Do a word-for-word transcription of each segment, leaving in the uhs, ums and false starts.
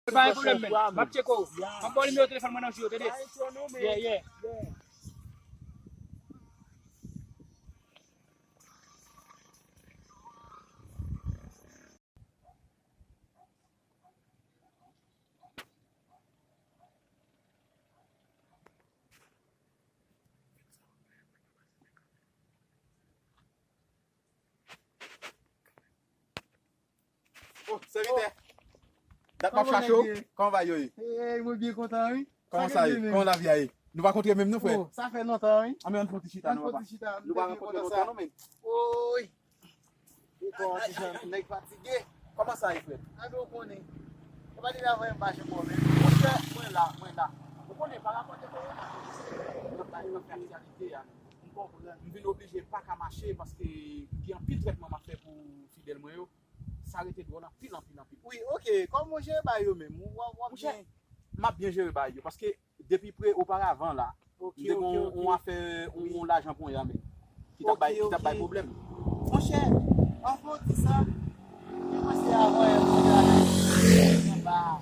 Pa gen pwoblèm, men. M ap tcheke w. M ap ba w nimewo telefòn mwen nan jou yo, tande? Yeah, yeah. Oh, sèvitè. Dat m ap chache w. Kòman bagay yo ye? Ey, mwen byen kontan, wi. Kòman sa ye? Kòman lavi a ye? Nou pa kontre menm nou, frè. Oh, sa fè lontan, wi. Ann, ann fè yon ti chita, non, papa. Nou pa rankontre lontan, non, men. Oy. Ou kò ti jan nèg fatige. Kòman sa ye, frè? Ann, ou konnen. E pa depi avan m pa janm wè w, men. Monchè, mwen la, mwen la. Ou konnen, pa rapò de kowona, nou pa nan fè aktyalite a, non. M konprann. M vin oblije pa ka mache paske gen anpil trètman m ap fè pou fidèl mwen yo. Sa rete dwòl anpil, anpil, anpil. Wi, oke. Kòman w jere bagay yo menm? W ap, w ap byen? M ap byen jere bagay yo, paske depi pre oparavan la, m te gen yon afè, yon, yon lajan ponya, men, ki t ap bay, ki t ap bay pwoblèm. Monchè, anvan w di sa, mwen se avan yè m te la anba a.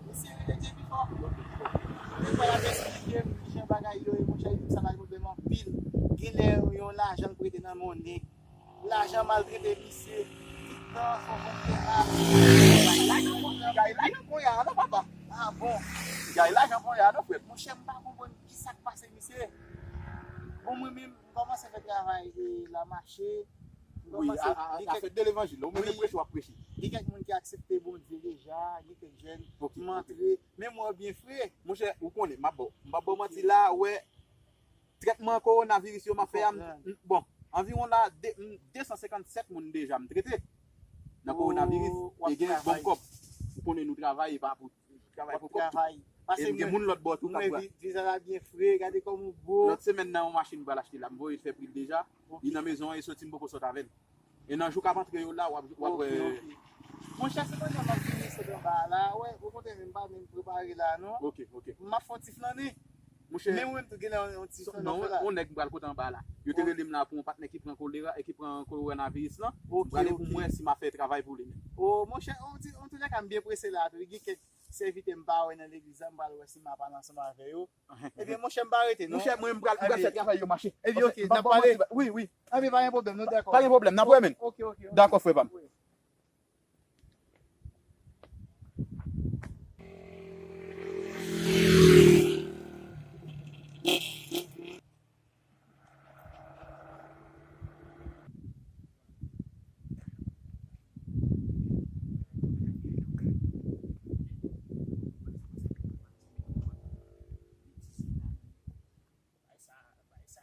Mesye rele Djemifò. Mwen pa l ap esplike m jan bagay yo ye, monchè, li di m sa bay pwoblèm anpil. Genlè yon lajan l prete nan men yon nèg. Lajan maltrete misye. Tout tan fò konn te a. Li gaye lajan, li gaye lajan ponya a non, papa. Ah bon? Li gaye lajan ponya a non, frè. Monchè, m pa konprann kisa k pase misye. Bon, mwen menm, m kòmanse fè travay e la mache. M kòmanse, a, a, gen kèk, afè de levanjil la, ou menm e preche w ap preche. Gen kèk moun ki aksepte Bondye deja, gen kèk jèn, m antre. Men mwen byen fre. Monchè, ou konnen, m ap ba w, m p ap ba w manti la, wè, trètman kowonaviris yo m ap fè a, m, m, bon, anviwon la, de, m, de san senkannsèt moun deja m trete nan kowonaviris. E gen bon kòb. Ou konnen nou travay, e pa pou, travay pou kòb tou. E m gen moun lòt bò tou k ap vizaj la byen fre, gade kòman w bo. Lòt semèn nan, yon machin m pral achte la, m voye l fè pri l deja. Li nan mezon an, e soti m poko sot avè l. E nan jou k ap antre yo la, w ap, w ap wè. Monchè, se pandan m ap vini sot anba a la, wè, okontrè, m pa menm prepare la, non. Ok, ok. M ap fè yon ti flannen. Monchè, men ou menm tou, genlè yon, yon ti flannen w ap fè la. Non, yon nèg m pral pote anba a la. Yo te rele m la pou yon patnè ki pran kolera, e ki pran kowonaviris lan. M prale pou m wè si m a fè travay pou li menm. O, monchè, antoulèka, m byen prese la tou. Gen kèk sèvitè m pa wè nan legliz la, m pral wè si m a pale ansanm avè yo. Ebyen, monchè, m pa rete, non. Monchè, mwen, m pral, m pral fè travay yo mache. Ebyen, ok, n ap pale. Wi, wi. Ebyen, pa gen pwoblèm, nou dakò. Pa gen pwoblèm, n ap wè, men. Ok, ok, ok. Dakò, frè pa m. Wi. Bay sa, bay sa,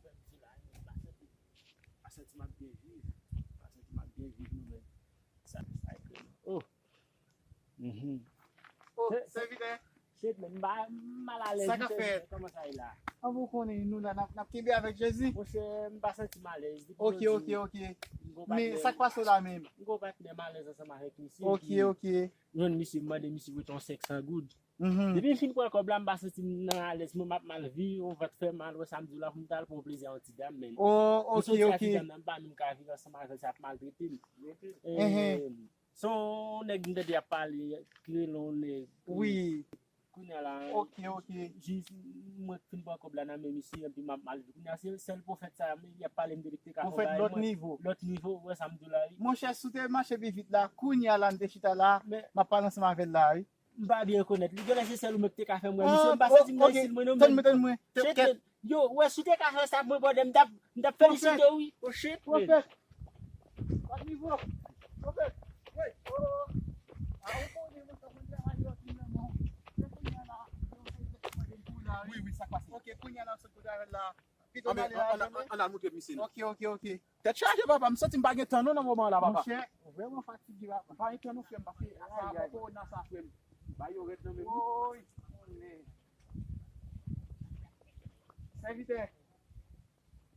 fè m di la, men m pa santi, m pa santi m ap byen viv. M pa santi m ap byen viv, non, men sa, sa e kreye. Oh. Mhm. Oh, sèvitè. Shit, men m pa, m mal alèz. Sa k ap fèt? Kòman sa ye la? An, ou konnen, nou la, n ap, n ap kenbe avèk Jezi. Monchè, m pa santi m alèz. Ok, ok, ok. Men sa k pase w la menm? M gon patnè m alèz ansanm avèk misye. Ok, ok. Jwenn misye, m mande misye prete yon senk san goud. Mhm. Depi m fin pran kòb la, m pa santi m nan alèz, mwen m ap mal viv, yon vant fè mal, wè sa m di w la, pou m t al pran yon plezi a yon ti dam, men. Oh, ok, ok. M soti a ti dam nan, m pa menm ka viv ansanm avè l, sa ap maltrete m. Mhm. E, se yon nèg m tande ap pale, ki rele yon nèg. Wi. Kounye a la, ok, ok, jis mwen k fin pran kòb la nan men misye, epi m ap mal viv. Kounye a, se sèl pwofèt sa a, men y ap pale m de li k te ka fè yon bagay, lòt nivo. Lòt nivo, wè sa m di w la, wi. Monchè, si w te mache pi vit la, kounye a la, m te chita la, m ap pale ansanm avè l la, wi. M pa byen rekonèt li. Genlè se sèl ou menm ki te ka fè m wè misye. M pa santi m nan estil mwen non, men. Tann mwen, tann mwen. Yo, wè, si w te ka fè sa pou mwen, brother, m t ap, m t ap felisite w, wi. Oh, shit, man. Wi, wi, sa k pase? Ok, kounye a la, sot kote avè l la. Ann, ann, ann al montre misye non. Ok, ok, ok. Tèt chaje, papa, m santi m pa gen tan non nan moman an la, papa. Monchè, ou vrèman fatige, papa. M pa gen tan non, frè m, paske sa afè kowona sa, frè m. Ba yo rèd nan men m. Woy, konnen. Sèvitè.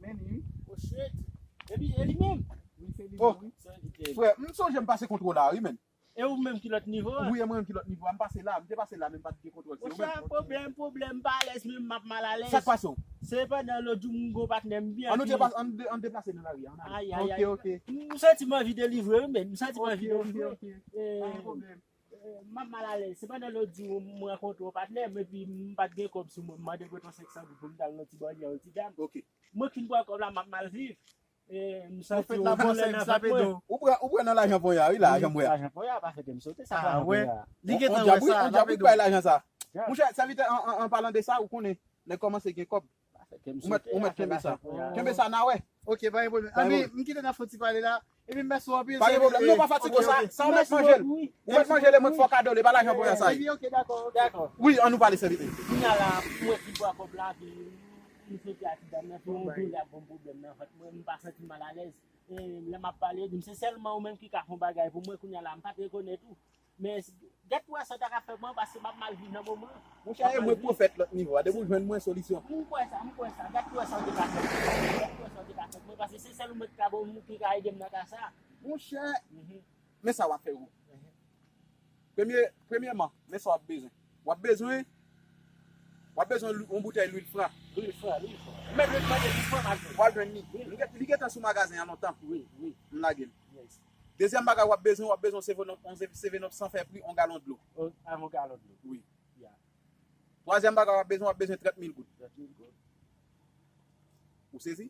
Men li, wi. Oh, shit. E li, e li menm? Wi, se li menm, wi. Sèvitè. Frè, m sonje m pase kontwòl la, wi, men. E ou menm ki lòt nivo a? Wi, e mwen menm ki lòt nivo a. M pase la, m te pase la, men m pa t gen kontwòl. Se ou menm. Monchè, pwoblèm, pwoblèm, m pa alèz menm, m ap mal alèz. Sa k pase w? Se pandan lòt jou, m gon patnè m byen. Ann, nou deplase nan lari a, ann ale. Ay, ay, ay. Ok, ok. M santi m anvi delivre, wi, men. M santi m anvi delivre. Ok, ok, ok. Pa gen pwoblèm. Eh, m ap Malalèz, se pandan lòt jou m rankontre yon patnè m, epi m pa t gen kòb sou mwen, m mande prete yon senk san goud pou m t al nan ti bòdyè yon ti dam. Ok. Mwen fin pran kòb la, m ap mal viv. E, m Ou santi fèt yon la bò doulè sèk nan sa vant mwen. Pedro. Ou pran ou pran nan lajan ponya, wi, lajan ponya. Lajan ponya pa fè ke m sote, sa pa lajan Ah, wè. Ponya. Li gen On tan djab, wè wi, sa, on la djab, wi, Pedro. bay lajan sa. Mouchè, sèvitè, an, an, an palan de sa, ou konnen, lè kòmanse gen kòb. Pa fè ke m Ou mèt, sote, ou mèt pa fè kenbe sa. lajan ponya. Kenbe sa nan wè. Ok, pa gen pwoblèm. Pa gen Ami, pwoblèm. M kite nan fon ti pale la. Epi m mèsi w anpil. Pa gen pwoblèm. Non, pa fatige sa. Sa ou mèt manje l. Ou mèt manje l, e mwen k fè w kado l, e pa lajan ponya sa ye. Epi, ok, dakò, ok. Dakò. Wi, ann nou pale sèvitè. Kounye a la, mwen ki bwa kòb la, epi m soti a ti dam nan, epi yon doulè ap ban m pwoblèm nan vant mwen, m pa santi m alalèz. E lè m ap pale, yo di m se sèlman ou menm ki ka fè yon bagay pou mwen, kounye a la, m pa t rekonèt ou. Men, gad pou wè sa w ta ka fè mwen, paske m ap mal viv nan moman. Mouchè, e mwen pwofèt lòt nivo a. Depi w jwenn mwen, solisyon. M kwè sa, m kwè sa. Gad pou wè sa w te ka fè mwen. Gad pou wè sa w te ka fè mwen, paske se sèl ou mwen ki ka ban m, ki ka ede m nan ka sa. Mouchè, men sa w ap fè ou. Premye, premyèman, men sa w ap bezwen. W ap bezwen, w ap bezwen lwi- yon boutèy lwil fran. Lwil fran, lwil fran. Mèt lwil fran, lwil fran, m ap jwenn. W ap jwenn li. Li gen- li gentan sou magazen an lontan. Wi, wi. M lage l. Yes. Dezyèm bagay w ap bezwen, w ap bezwen seven up, yon seven up san fè pri, yon galon dlo. O, avon galon dlo. Wi. Ya. Twazyèm bagay w ap bezwen, w ap bezwen trant mil goud. Trant mil goud. Ou sezi?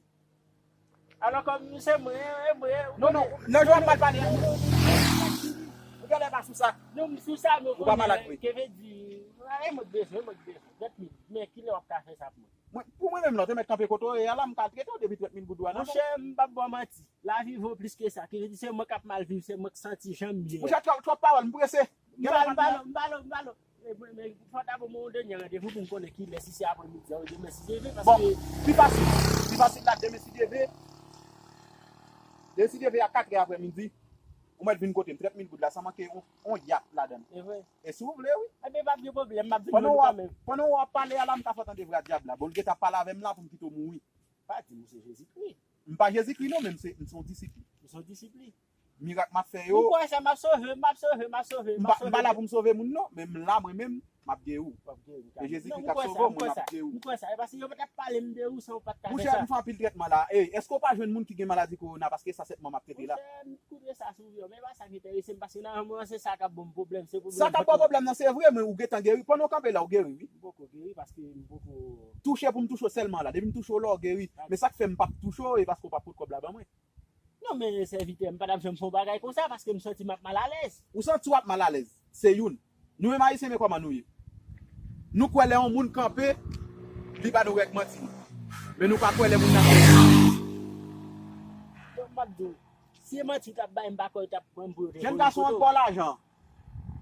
Alò, kòm se mwen, e mwen. Non, non, nan jwèt mal pale a. Ou genlè pa sou sa. Non, m sou sa, men Ou pa malad vre. Ke vle di, e mwen k bezwen, e mwen k bezwen. Trant mil. Men kilè w ap ka fè sa pou mwen? Mwen, pou mwen menm la, w te mèt kanpe kote w ye a la, m ka trete w depi trant mil goud ou a nan men w. Monchè, m p ap ba w manti. Lavi vo plis ke sa. Ke vle di, se mwen k ap mal viv, se mwen k santi jan m ye. Mouchè, twòp, twòp pawòl, m prese. M pale, m pale, m pale. E mwen, men fò ta ban mwen yon dènye randevou pou m konnen kilè, si se apremidi an ou demen si Dye vle, Bon, paske pi fasil, pi fasil la, demen si Dye vle. Demen si Dye vle a katrè apremidi, ou mèt vin kote m, trant mil goud la, san manke yon, yon yap ladan l. E vre. E si w vle, wi. Ebyen, pa gen pwoblèm, m ap vin Pandan w jwenn ou ap, kanmenm. Pandan w ap pale a la, m ka fè w tande vwa dyab la. Bon, l gentan pale avè m la pou m kite w mouri. Pa di m ou se Jezikri. M pa Jezikri non, men m se, m se yon disip li. Ou se yon disip li. Mirak m ap fè M yo, kwè sa, m ap sove, m ap sove, m ap sove. m pa, m pa la pou m sove moun non, men m la mwen menm, m ap geri w. W ap geri m E Jezi Non, ki m k ap kwè sove sa, w, m mwen kwè m sa. ap geri w. M kwè sa. E paske yo pa t ap pale m de ou san ou pa t ka fè Mouchè, sa. M fè anpil trètman la. Ey, èske w pa jwenn moun ki gen maladi kowona paske sa sètman m ap trete la? Mouchè, m koute sa sou yo, men pa sa ki enterese m, paske nan moman se sa k ap ban m pwoblèm. Se pwoblèm Sa k ap ba w pwoblèm nan se vre, men ou gentan geri. Pandan w kanpe la, ou geri, wi. M poko geri paske m poko Touche pou m touche w sèlman la. Depi m touche w la, w geri. Men sa k fè m p ap touche w, e paske w p ap pot kòb la ban mwen. Non, men sèvitè, m pa t ap janm fè yon bagay konsa paske m santi m ap malalèz. Ou santi w ap malalèz. Se youn. Nou menm Ayisyen, men kòman nou ye. Nou kwè lè yon moun kanpe, li ba nou règ manti. Men nou pa kwè lè moun nan kanpe. Bon, m ap di w, si e manti w t ap bay, m pa kwè w t ap pran m pou yo te Jèn voye gason an foto. Ba w lajan.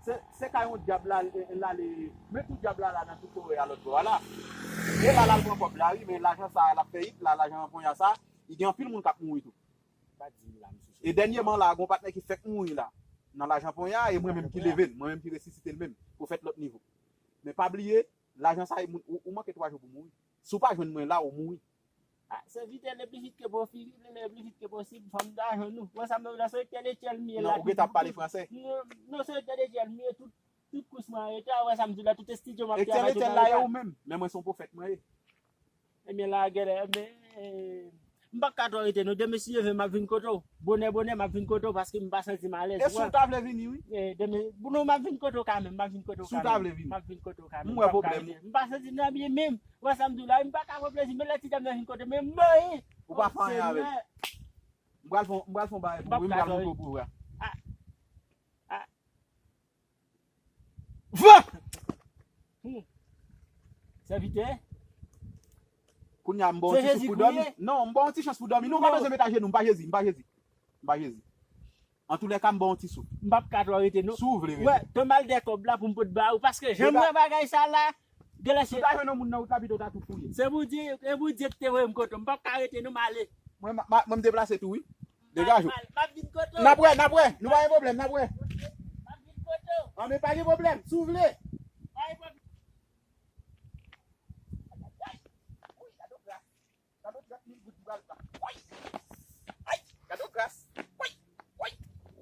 Se, se ka yon dyab la, l ale, met yon dyab la, la nan tout forè a lòt bò a la. E la, l al pran kòb la, wi, men lajan sa a, l ap fè it, la, lajan an ponya sa, li gen anpil moun k ap mouri tou. Pa di m la, m sou E dènyèman la, gon patnè ki fèk mouri la. Nan lajan ponya, e mwen menm ki leve l, mwen menm ki resisite l menm, pou fèt lòt nivo. Men pa bliye, lajan sa, e moun- ou, ou manke twa jou pou mouri. Si w pa jwenn mwen la, ou mouri. Ah, sèvitè, le pli vit ke posib, le pli vit ke posib, fò m ta jwenn ou. Mwen sa m nan se lektè de tyèl m ye Non, la. Ou gentan ap pale fransè. Non, non, se lektè de tyèl m ye, tout, tout kous mwen an reta, wè sa m di la, tout estidyo m ap Lektè travay, de tout tyèl an la, e reta. Ou menm. Men mwen se yon pwofèt mwen ye. Ebyen la, gèlè, men, m p ap ka twò rete non. Demen si Dye vle, m ap vin kote w. Bonè, bonè, m ap vin kote w paske m pa santi m alèz. E si w ta vle vini, wi. Eh, demen, bon, non, m ap vin kote w kanmenm, m ap vin kote w Si w kanmenm. ta vle vini. M ap vin kote w kanmenm. M wè pwoblèm ou. M pa santi m nan byen menm. Wè sa m di w la, m pa ka pran plezi, men lè ti dam nan vin kote m, men m manyen. Ou pa fè anyen avè l. Senyè. M pral fè, m pral fè yon bagay pou ou, wi, m pral montre w pou ou. Ah. Ah. Vap! Hmm. Sèvitè. Kounye a, m ba w ti souf pou dòmi. Non, m ba w ti chans pou dòmi. Non, ou pa bezwen met ajenou, m pa Jezi, m pa Jezi. M pa Jezi. Antoulèka, m ba w ti souf. M p ap ka twò rete, non. Si w vle rete. Wè, te mal de kòb la pou m pot ba ou, paske jan m wè bagay sa la, gèlè se. Si w ta jwenn yon moun nan wout la, pito w ta tou fouye. Se pou Dye, se pou Dye ki te voye m kote w. M p ap ka rete, non, m ale. Mwen, m, m, mwen, m deplase tou, wi. Degaje w. M ap vin kote w. N ap wè, n ap wè. Nou pa gen pwoblèm, n ap wè. M ap vin kote w. An, men pa gen pwoblèm, si w vle. Pa gen pwoblèm. Ay, ay, ay. Wi, gade w gras. Gade w trant mil goud m pral ba. Woy! Ay! Gade w gras. Woy! Woy!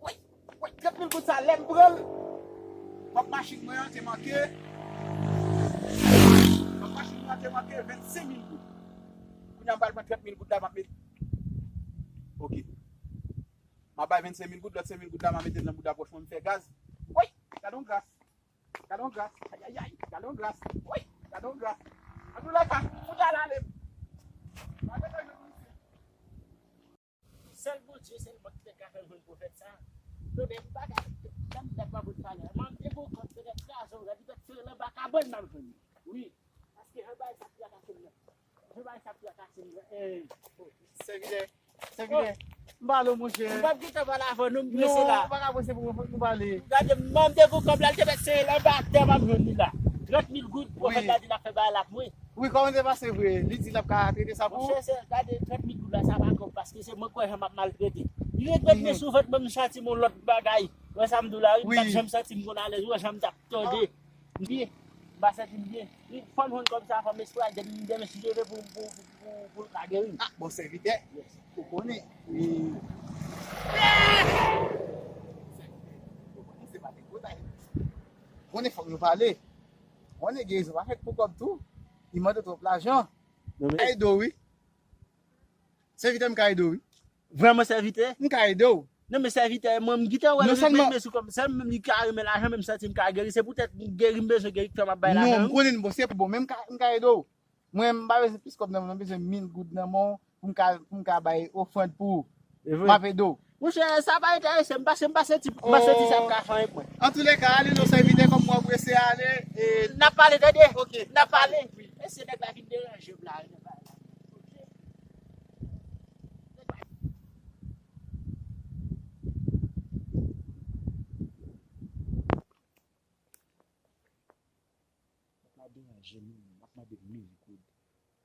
Woy! Woy! Trant mil goud sa, lè m pran l, kòb machin mwen an te manke. Kòb machin mwen an te manke vennsenk mil goud. Kounye a m pral pran trant mil goud la, m ap met. Ok. M ap bay vennsenk mil goud, lòt senk mil goud la, m ap mete l nan bouda pòch mwen, m fè gaz. Woy! Gade w gras. Gade yon gras. Ay, ay, ay. Gade yon gras. Wi, gade yon gras. Antoulèka, fout al ale. Pa gen nan jouk isit. Sèl Bondye sèlman ki te ka fè m jwenn pwofèt sa. Tande, m pa ka, m pa ka bout pale. Mwen, m te gon kòb, petèt twa zan, gade, petèt se anba kabann m ap jwenn li. Wi. Paske jan bagay sa trakase m nan. Jan bagay sa trakase m nan. Eh. Sèvitè, sèvitè. M pale w, monchè. M p ap gentan pale avè w, non, m prese la. Non, ou pa ka prese pou mwen, fòk nou pale. Gade, m mande pou kòb la, l te mèt sere l anba tè, m ap jwenn li la. Trant mil goud, pwofèt la di l ap fè bagay la pou mwen. Wi, kòman te pase vre? Li di l ap ka trete sa pou ou? Monchè, se, gade, trant mil goud la, sa pa kòb, paske se mwen kwè jan m ap maltrete. Li ret met men sou vant mwen, m santi m yon lòt bagay. Wè sa m di w la, wi, m pa t janm santi m konn alèz, wè jan m t ap tòde. M byen. M pa santi m byen. Wi, fò m jwenn kòb sa, fò m espere demen, demen si Dye vle pou, pou, pou, pou, pou l ka geri. Ah, bon, sèvitè. Yes. Ou konnen, e, ou konnen se pa de gwo bagay. Ou konnen fòk nou pale. Ou konnen gerizon pa fèt pou kòb tou. Li mande twòp lajan. Non, men ka ede w, wi. Sèvitè, m ka ede w, wi. Vrèman, sèvitè? M ka ede w. Non, men sèvitè, mwen, m gentan wè l ret met men sou kòb. Sèl mwen menm li ka renmen lajan, men m santi m ka geri. Se poutèt m geri, m bezwen geri ki fè m ap bay lajan. Non, m konnen, bon, se pou bon, men m ka, m ka ede w. Mwen, m pa bezwen plis kòb nan men w, m bezwen mil goud nan men w pou m ka, pou m ka bay ofrann pou ou. M ap ede w. Monchè, sa pa enterese m, paske m pa santi, m pa santi sa ap ka fè anyen pou mwen. Antoulèka, ale non, sèvitè, kòm mwen prese ale, e n ap pale, tande? Ok. N ap pale. Mesye, nèg la vin deranje m la. Nèg la deranje m, m ap mande mil goud.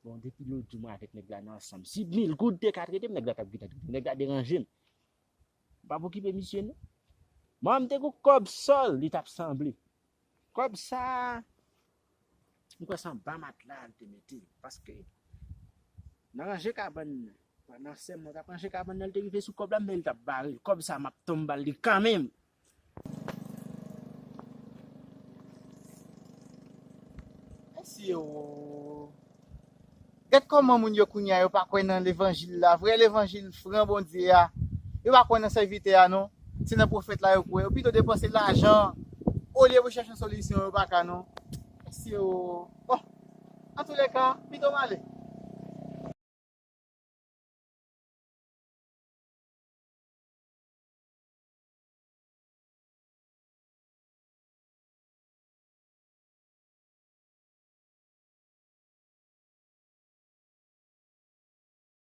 Bon, depi lòt jou mwen avèk nèg la nan ansanm. Si mil goud te ka trete m, nèg la t ap gentan trete m. Nèg la deranje m. M p ap okipe misye, non. Mwen, m te gon kòb sòl, li t ap sanble. Kòb sa a, m kwè se anba matla l te mete l, paske nan ranje kabann nan, pandan sè m nan t ap ranje kabann nan, l te rive sou kòb la, men l t ap bare l. Kòb sa a, m ap tonbe ba l li kanmenm. Mesye o. Gad kòman moun yo kounye a yo pa kwè nan levanjil la, vrè levanjil fran Bondye a. Yo pa kwè nan sèvitè a non. Se nan pwofèt la yo kwè. Yo pito depanse lajan olye pou chèche yon solisyon, yo pa ka non. Mesye o. Bon, antoulèka, pito m ale.